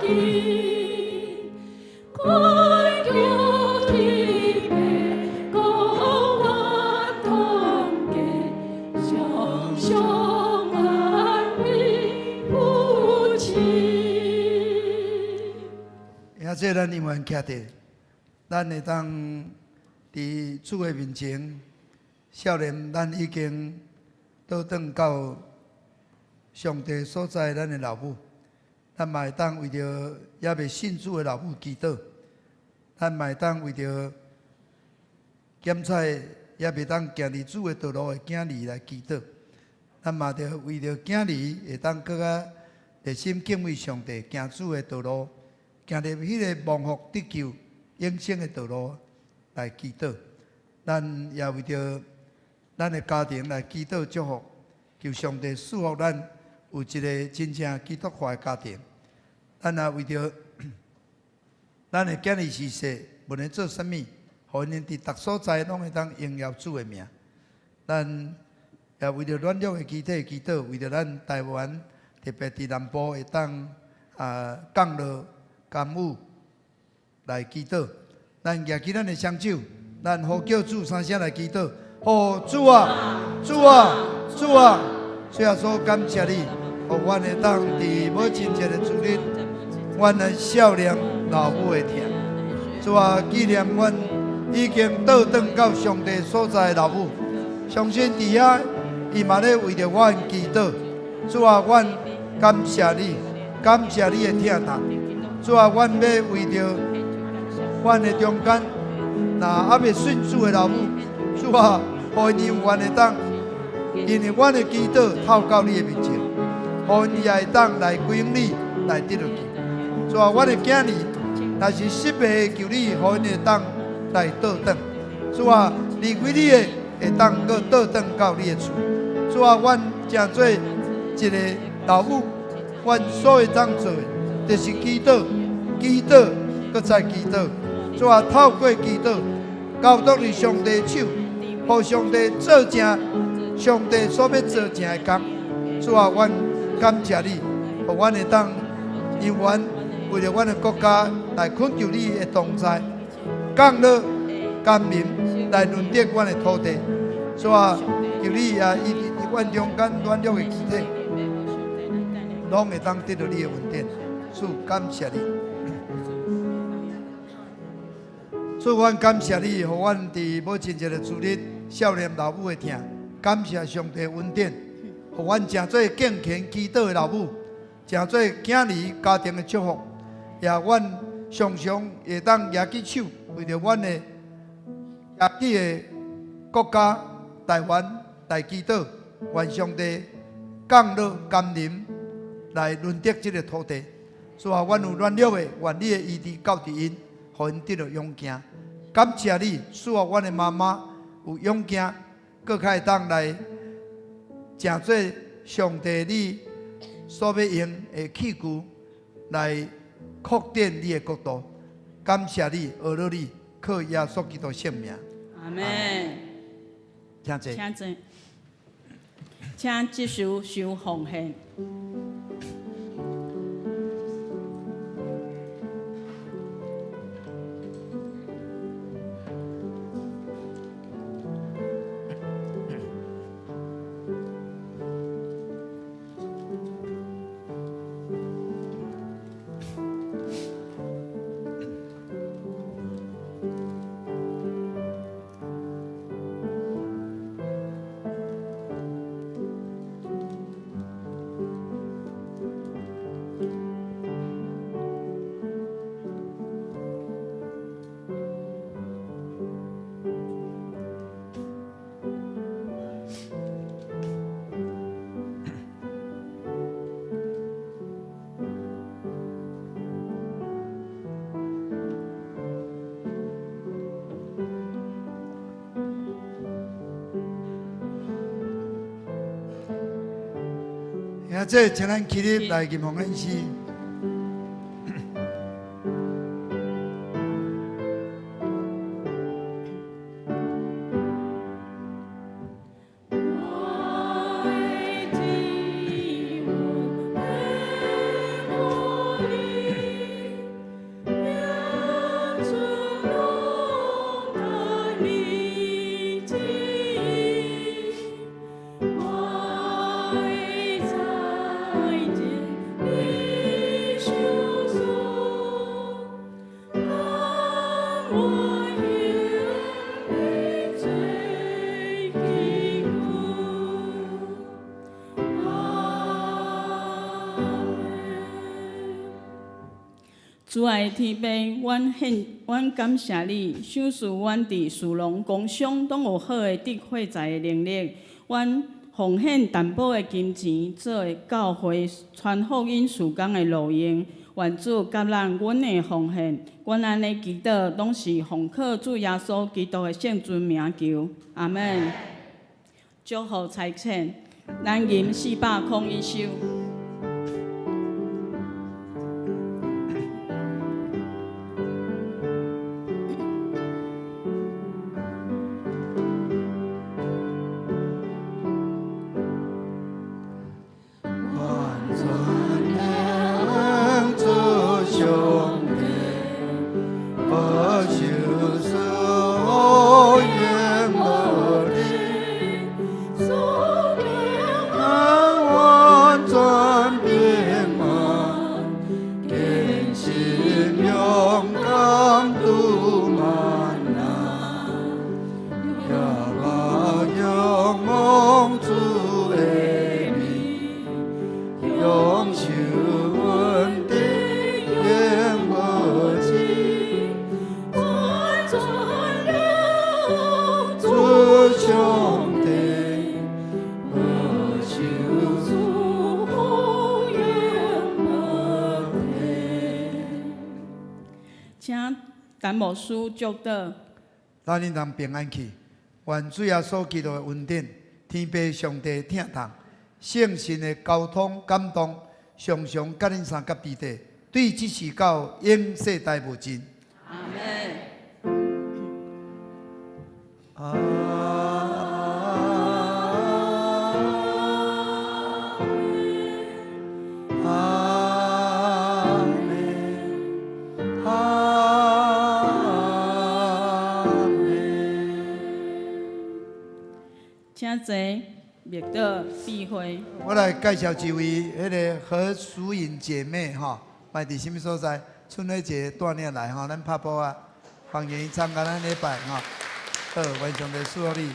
Speaker 17: 己，恳求天父共阮同家，常常安慰扶持。
Speaker 3: 兄弟，咱永远徛伫，咱會當佇主的面前，少年，咱已經倒轉到上帝所在，咱的老母，咱嘛會當為著猶未信主的老母祈禱，咱嘛會當為著檢採猶未當行佇主的道路的囝兒來祈禱，咱嘛著為著囝兒會當閣較熱心敬畏上帝，行主的道路，行入彼个蒙福得救永生的道路來祈禱。咱也為著咱的家庭來祈禱祝福，求上帝賜福咱有一个真正基督化的家庭。咱也為著咱的囝兒時勢，無論做啥物，予𪜶佇逐所在攏會當榮耀主的名。咱也為著軟弱的肢體祈禱，為著咱台灣，特別佇南部會當降落甘雨來祈禱。咱舉起咱的雙手，咱呼叫主三聲來祈禱。哦，主啊，主啊，主啊！主耶穌感謝你，予阮會當佇母親節的主日，阮來少年老母的疼。主啊，紀念阮已經倒轉到上帝所在的老母，相信佇遐伊嘛咧為著阮祈禱。主啊，阮感謝你，感謝你的疼痛。主啊，阮欲為著阮的中間，若猶未信主的老母，主啊，予𪜶有緣會當，因為阮的祈禱透到你的面前，予𪜶也會當來歸向你，來得著救。主啊，阮的囝兒若是失迷，求你予𪜶會當來倒轉。主啊，離開你的會當閣倒轉到你的厝。主啊，阮成做一个老母，阮所會當做的，就是祈禱、祈禱、閣再祈禱。主啊，透過祈禱，交託佇上帝手，予上帝做成上帝所欲做成的工。主啊，阮感謝你，予阮會當永遠為著阮的國家來懇求你的同在，降落甘霖來潤澤阮的土地。主啊，求你也醫治阮中間軟弱的肢體，攏會當得著你的恩典。主，感謝你。主，阮感謝你，予阮佇母親節的主日，少年老母的疼，感謝上帝恩典，予阮成做敬虔祈禱的老母，成做囝兒家庭的祝福，也阮常常會當舉起手，為著阮的家己的國家台灣來祈禱，願上帝降落甘霖來潤澤這个土地。主啊，阮有軟弱的，願你的醫治到佇𪜶，予𪜶得著勇健。感謝你，賜予阮的媽媽有勇健，閣較會當來成做上帝你所欲用的器具，來擴展你的國度。感謝你，阿羅你，靠耶穌基督聖名。
Speaker 1: 阿們。
Speaker 3: 請坐。
Speaker 1: 請坐。請接受受奉獻。
Speaker 3: 兄弟，請咱起立來吟奉獻詩。
Speaker 1: 慈愛的天父，阮獻，阮感謝你，賞賜阮佇士農工商攏有好的得貨財的能力。阮奉獻淡薄的金錢，做教會傳福音事工的路用。願主接納阮的奉獻，阮按呢祈禱，攏是奉靠主耶穌基督的聖尊名求，阿們。祝福差遣，咱吟401首。請陳牧師祝禱。
Speaker 3: 咱恁通平安去，願主耶穌基督的恩典、天父上帝疼痛、聖神的交通感動，常常佮恁相佮佇底，對這時到永世代無盡。
Speaker 1: 阿們。
Speaker 3: 阿們，阿們。
Speaker 1: 請坐，默禱閉會。
Speaker 3: 我來介紹一位，彼个何淑穎姐妹吼，嘛佇啥物所在？春暉節帶領來吼，咱拍波仔，歡迎參加咱禮拜吼。好，願上帝賜福你。